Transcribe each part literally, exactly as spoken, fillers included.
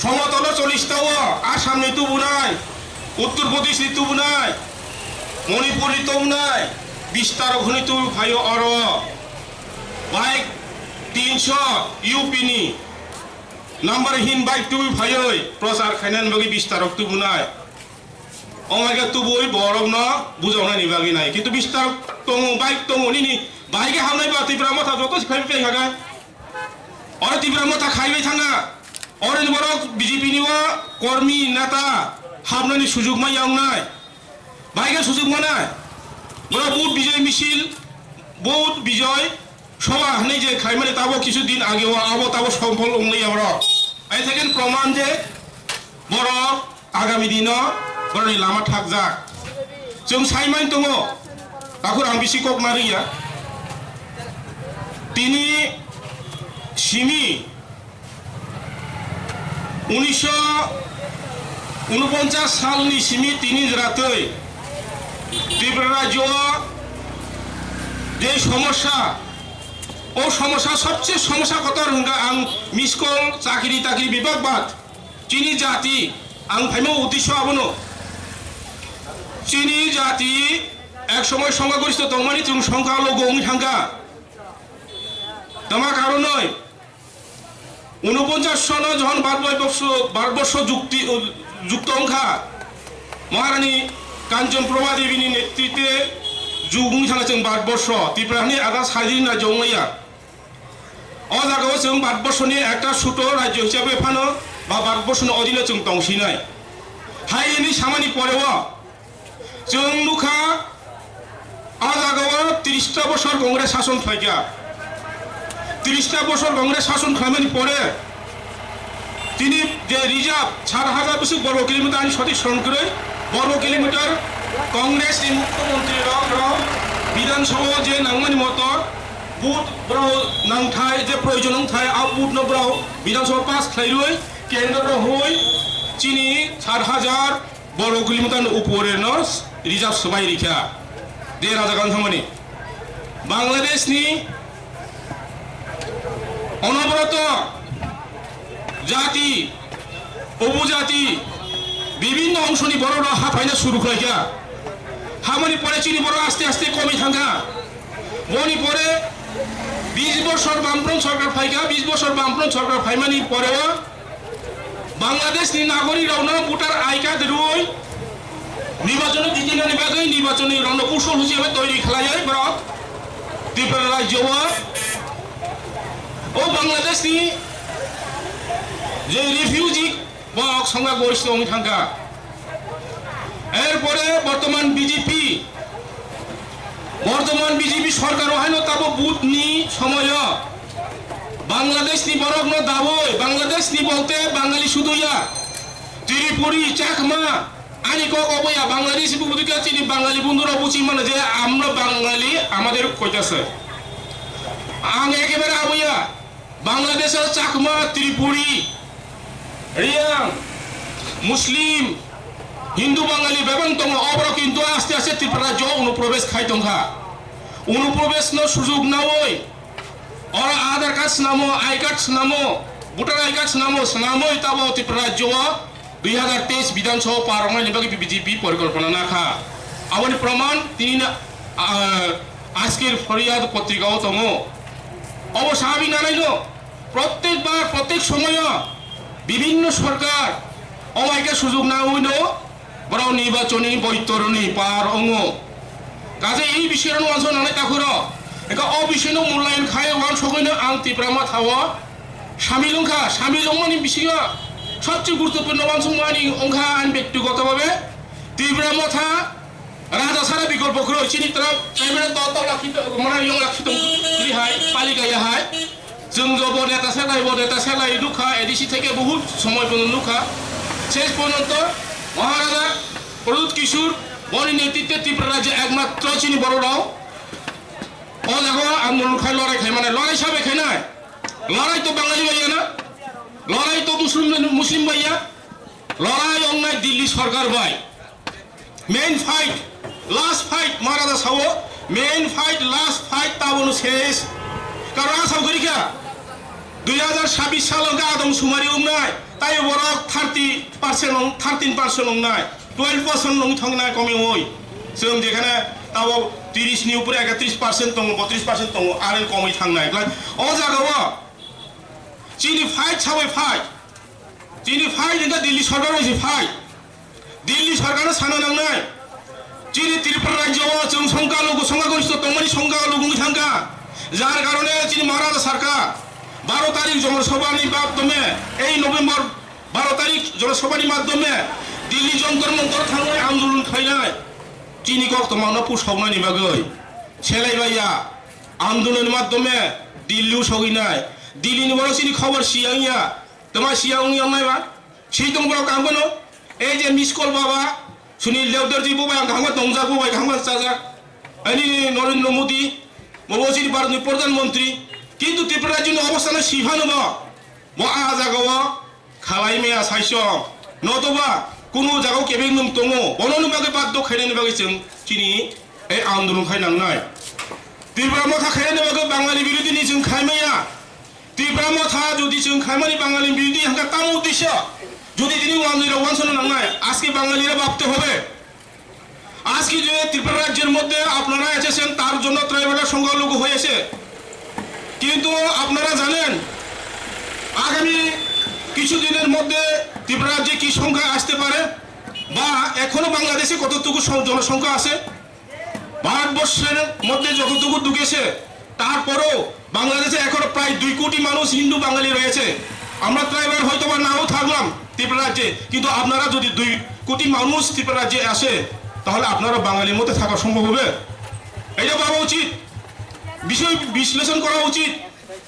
Somotolo chollish ta o Assam ni tubunai, Uttar Pradesh ni tubunai, Manipur ni tubunai, bistarok hwnwi tubu phaio oro. Bike tinso U P ni number hin bike tubu phaioi prochar khainani bagwi bistarok tubunai. Omaga tubui borokno bujaunani bagwi nai. Kintu bistarok tongo, bike tongo, nini bike hamnai ba Tipra Motha joto se phaibai haga. Oro Tipra Motha khaibai thanga. Oro ni borok B J P ni o kormi neta habnani sujuk ma yangnai. Bai khe sujuk manai. Borok Vote Bijoy Misil, Vote Bijoy Sobha hwnwi je khaimani tabo kisu din age o abo tabo sompol wngliya borok. Ai theken proman je borok agami dino borokni lama thakjak. Chwng saimani tongo. Takhur ang bisi kok nariya. Tini simi unisho unoponchas salni simi tini jwratwi Tripura rajyo je somosya, o somosya sobse somosya kotor hwnka ang miskol chakri takri bibak bad chini jati ang phaima uddesyo abono chini jati ek somoy songkhagoristo tongmani chwng songkha logo wngwi thangkha. Tama karonoi Unoponchas sono jokhon Bharatborsho, Bharatborsho jukti, jukto wngkha, Maharani Kanchan Prabha Debini netritwe jug wngwi thangkha chwng Bharatborsho, Tripura hani ada sadin rajyo wngmaya. O jagao chwng Bharatborshoni ekta suto rajyo hisabe phano ba Bharatborshoni odhino chwng tongsinai. Hai hwnwi samani poreo Chwng nukha, o jagao tris ta bosor Congress sason khlaikha. Tris ta bosor Congress sason khlaimani pore tini je reserve sat hajar bwswk borgo kilometer ani sothik soron kwrwi, borgo kilometer Congress ni mukhyamantri rok, rok Bidhan Sabha je nangmani moto vote borok nangthai, je proyojon wngthai, a vote no borok Bidhan Sabha pass khlairwi kendro rok hoi chini sat hajar borok kilometer ni upore no reserve swbai rikha. De raja kan thangmani Bangladesh ni onobroto jati, upojati, bibinno ongshoni borok rok haphaina suru khlaikha. Hamani pore chini borok aste aste komwi thangkha. Boni pore bis bosor Bamfront sorkar phaikha, bis bosor Bamfront sorkar phaimani poreo Bangladesh ni nagorik rokno voter I card rwi nirbachon o jitinani bagwi nirbachon ni rokno usol husi bai toiri khlaiwi borok Tripura rajyo o, o Bangladesh ni je refugee borok songya goristo wng thangkha. Erpore bortoman B J P, bortoman B J P sorkar o haino tabo vote ni somoyo Bangladesh ni borok no daboi, Bangladesh ni bolte Bangali sudu ya, Tripuri, Chakma, ani kok obo ya, Bangladesh bo budika chini Bangali bondhu rok buchi mano je amra Bangali amader koitase. Ang ekebare abo ya, Bangladesh o Chakma, Tripuri, Riyang, Muslim, Hindu Bangali bebak tongo, oborok kintu aste aste Tripura rajyo o unuprobes khai tongkha. Unuprobes no sujug nawi, oro Aadhaar card swnamo, I card swnamo, voter I card swnamo, swnamwi tabo Tripura rajyo o dui hazar teis Bidhan Sabha par wngnani bagwi B J P porikolpona nakha. Aboni proman tini na, ah, Ajker Faryad potrika o tongo. Obo sabi nanai no. Prottek bar, prottek somoyo bibinno sorkar omaike sujug nangwi no borok nirbachoni boitoroni par ongo. Kaje ei bisingno wansuk nangnai takhuro. Eka o bisingno mulayan khai wansugwino ang Tipra Motha o samil wngkha. Samil wngmani bisingo sobse guruttopurno wansukmani wngkha ani bektigoto bhabe Tipra Motha Raja sara bikolpo kwrwi chini twrwk chaimano to to lakhi to mane yong lakhi tong kwrwi hai palika ya hai. Chwng jobo neta selai bo neta selai nukha A D C theke buhut somoi bono nukha. Ses porjonto Maharaja Pradyut Kishore boni netritwe Tripura rajyo ekmatro chini borok rok o jaga ang mung khai lorai khai mane lorai sabe khainai. Lorai to Bangali bai ya na. Lorai to Muslim Muslim bai ya. Lorai ongnai Delhi sorkar bai. Main fight, last fight, Maharaja sao, main fight, last fight, tabono ses. Karon asao gori kha, dui hazar sabbish salo gadong sumari umnai, Tai borok thirty percent wng, thirteen percent wngnai, twelve percent wng thongnai komiui. Chwng jekhane tabo tiris ni upore ekatris percent tongo, botris percent tongo, are komui thangnai. Like, o jagao chini fight sabai fight, chini fight hwnkhe Delhi sorkar bai se fight. Delhi sorkarno sana nangnai. Chini Tripura rajyo o chwng songkha lugu, songkha goristo tongmani songkha lugu wngwi thangkha. Jar karone chini Maharaja sarkha, baro tarik Jonosabhani maddhome, ei November baro tarik Jonosabhani maddhome Delhi Jontor Montor thangwi andolon khlainai. Chini koktwmano pusoknani bagwi selaibaiya andolonni maddhome Delhi o sogwinai. Delhi ni borok chini khobor siyangya, twma siyang wngya wngnai ba? Swi tong borok ang bono, ei je miss call baba, Sunil Devdarji bo bai ang kaham tongjak, bo bai kaham chajak. Ani Narendra Modi, bo bo chini Bharat ni Pradhan Mantri. Kintu Tripura rajyo ni obostha no si phano bo, bo a jaga o khalai maya saichwng. Notoba kunu jaga o kebeng nwng tongo, bono ni bagwi baddo khainani bagwi chwng chini ei andolon khai nangnai. Tipra motha khainani bagwi Bangali birodhi ni chwng khai maya. Tipra motha jodi chwng khaimani Bangali birodhi hwnkhe tamo uddesho? Jodi tini Bangalirok wansano nangnai, aske Bangalira bhabte hobe. আজকে যে ত্রিপুরা রাজ্যের মধ্যে আপনারা এসেছেন, তার জন্য ট্রাইবালরা সংখ্যালঘু হয়েছে। কিন্তু আপনারা জানেন, আগামী কিছুদিনের মধ্যে ত্রিপুরা রাজ্যে কি সংখ্যা আসতে পারে, বা এখনো বাংলাদেশে কতটুকু সং-, জনসংখ্যা আছে, ভারতবর্ষের মধ্যে যতটুকু ঢুকেছে, তারপরেও বাংলাদেশে এখনো প্রায় দুই কোটি মানুষ হিন্দু বাঙালি রয়েছে। আমরা ট্রাইবাল হয়তো বা নাও থাকলাম ত্রিপুরা রাজ্যে, কিন্তু আপনারা যদি দুই কোটি মানুষ ত্রিপুরা রাজ্যে আসে, তাহলে আপনারা বাঙালির মধ্যে থাকা সম্ভব হবে? এটা ভাবা উচিত, বিষয় বিশ্লেষণ করা উচিত।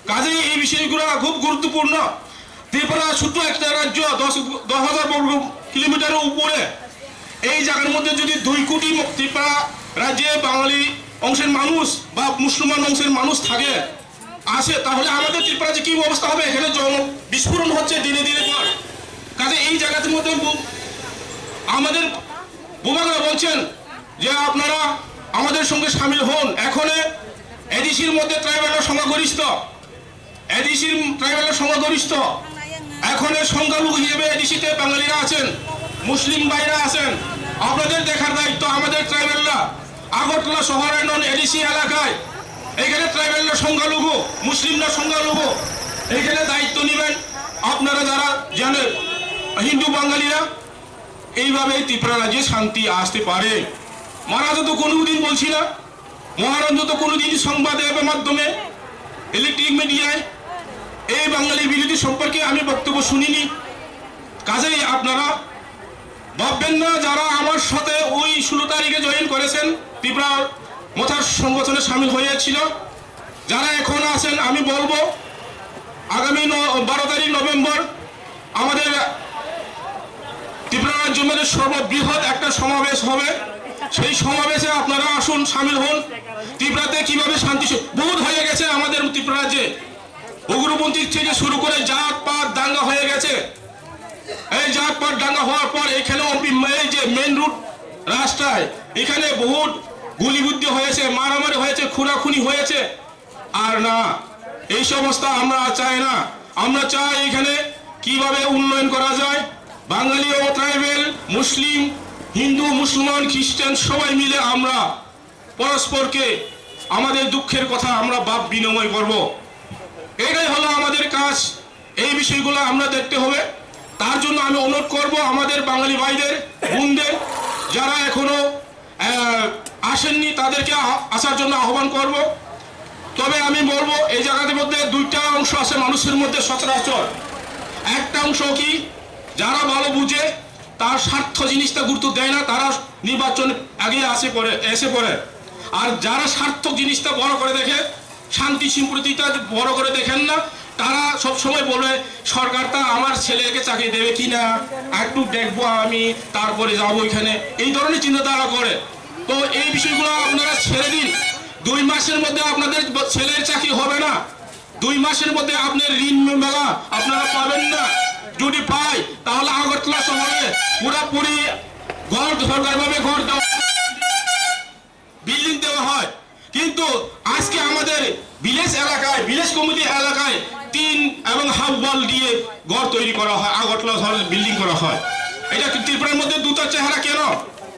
কাজেই এই বিষয়গুলো খুব গুরুত্বপূর্ণ। ত্রিপুরা ছোট্ট একটা রাজ্য, দশ, দশ হাজার বর্গ কিলোমিটারের উপরে। এই জায়গার মধ্যে যদি দুই কোটি ম-, ত্রিপুরা রাজ্যে বাঙালি অংশের মানুষ বা মুসলমান অংশের মানুষ থাকে, আসে, তাহলে আমাদের ত্রিপুরা যে কি অবস্থা হবে? এখানে জন বিস্ফোরণ হচ্ছে দিনে দিনে পর। কাজে এই জায়গার মধ্যে বু-, আমাদের বুবাগরা বলছেন যে আপনারা আমাদের সঙ্গে সামিল হন। এখন এডিসির মধ্যে ট্রাইবালরা সংখ্যাগরিষ্ঠ, এডিসির ট্রাইবালরা সংখ্যাগরিষ্ঠ। এখন সংখ্যালঘু হিসেবে এডিসিতে বাঙালিরা আছেন, মুসলিম ভাইরা আছেন। আপনাদের দেখার দায়িত্ব আমাদের ট্রাইবালরা। আগরতলা শহরের নন এডিসি এলাকায় এখানে ট্রাইবালরা সংখ্যালঘু, মুসলিমরা সংখ্যালঘু। এখানে দায়িত্ব নেবেন আপনারা যারা জানেন, হিন্দু বাঙালিরা। এইভাবে ত্রিপুরা রাজ্যে শান্তি আসতে পারে। মহারাজা তো কোনোদিন বলছি না, মহারাজা তো কোনোদিন সংবাদে বা মাধ্যমে, ইলেকট্রিক মিডিয়ায় এই বাঙালি বিরোধী সম্পর্কে আমি বক্তব্য শুনিনি। কাজেই আপনারা ভাববেন না, যারা আমার সাথে ওই ষোলো তারিখে জয়েন করেছেন, ত্রিপুরা মথার সংগঠনে সামিল হয়েছিল, যারা এখন আছেন, আমি বলবো, আগামী ন-, বারো তারিখ নভেম্বর আমাদের ত্রিপুরা রাজ্যের মধ্যে সর্ববৃহৎ একটা সমাবেশ হবে। সেই সমাবেশে আপনারা আসুন, সামিল হন। ত্রিপুরাতে কিভাবে শান্তি সু-, বহুত হয়ে গেছে আমাদের ত্রিপুরা রাজ্যে। উগ্রপন্থী থেকে শুরু করে জাত পাত দাঙ্গা হয়ে গেছে। এই জাত পাত দাঙ্গা হওয়ার পর এখানে অম্পি-, এই যে মেইন রোড রাস্তায় এখানে বহুত গুলিবুদ্ধি হয়েছে, মারামারি হয়েছে, খুনাখুনি হয়েছে। আর না, এই সমস্ত আমরা চাই না। আমরা চাই এখানে কিভাবে উন্নয়ন করা যায়, বাঙালি ও ট্রাইবেল, মুসলিম, হিন্দু, মুসলমান, খ্রিস্টান সবাই মিলে আমরা পরস্পরকে আমাদের দুঃখের কথা আমরা ভাব বিনিময় করব। এটাই হলো আমাদের কাজ। এই বিষয়গুলো আমরা দেখতে হবে। তার জন্য আমি অনুরোধ করব আমাদের বাঙালি ভাইদের, বোনদের, যারা এখনো আহ, আসেননি, তাদেরকে আহ-, আসার জন্য আহ্বান করব। তবে আমি বলবো, এই জায়গার মধ্যে দুইটা অংশ আছে মানুষের মধ্যে সচরাচর। একটা অংশ কি, যারা ভালো বুঝে, তার স্বার্থ জিনিসটা গুরুত্ব দেয় না, তারা নির্বাচন আগে আসে পড়ে, এসে পড়ে। আর যারা স্বার্থ জিনিসটা বড় করে দেখে, শান্তি সম্প্রীতিটা বড় করে দেখেন না। তারা সব সময় বলে, "সরকারটা আমার ছেলেকে চাকরি দেবে কি না, একটু দেখবো আমি, তারপরে যাবো ওইখানে", এই ধরনের চিন্তাধারা করে। তো এই বিষয়গুলো আপনারা ছেড়ে দিন। দুই মাসের মধ্যে আপনাদের ব-, ছেলের চাকরি হবে না। দুই মাসের মধ্যে আপনার ঋণ মেলা আপনারা পাবেন না। যদি পাই, তাহলে আগরতলা শহরে পুরাপুরি ঘর, সরকারিভাবে ঘর দেওয়া, বিল্ডিং দেওয়া হয়। কিন্তু আজকে আমাদের ভিলেজ এলাকায়, ভিলেজ কমিটি এলাকায় টিন এবং হাফ ওয়াল দিয়ে ঘর তৈরি করা হয়, আগরতলা শহরে বিল্ডিং করা হয়। এটা কি ত্রিপুরার মধ্যে দুটো